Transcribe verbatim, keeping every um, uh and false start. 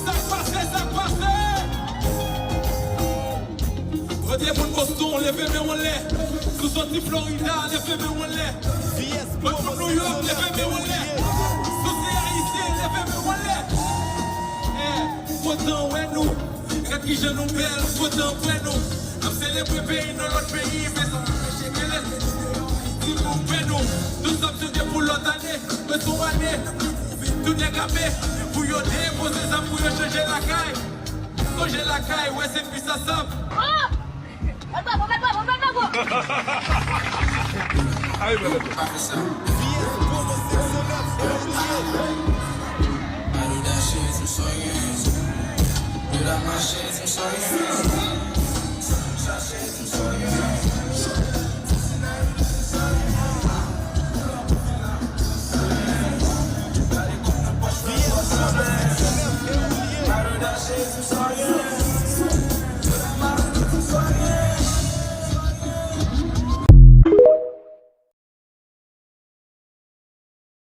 Sa k pase, sa k pase? Kote moun Boston, leve men w anlè. Si w soti Florida, leve men w anlè. Kote moun New York, leve men w anlè. Si w se Ayisyen, leve men w anlè. Eh, kontan wè nou. Gad kijan nou bèl, kontan wè nou. N ap selebre peyi nou, lòt peyi, men sa pa anpeche ke lè ti pou pè nou. Tout sa m sonje pou lòt ane, men sou ane. Tout nèg ame pou yo depoze zam pou yo chanje lakay. Sonje lakay, wè se pwisans ap. Oh! Mèt bravo, mèt bravo, mèt bravo! Ayo, bebe. Pa fè sa. Maloda cheri, ti m sòye. Maloda ma cheri, ti m sòye. Sa m chache, ti m sòye.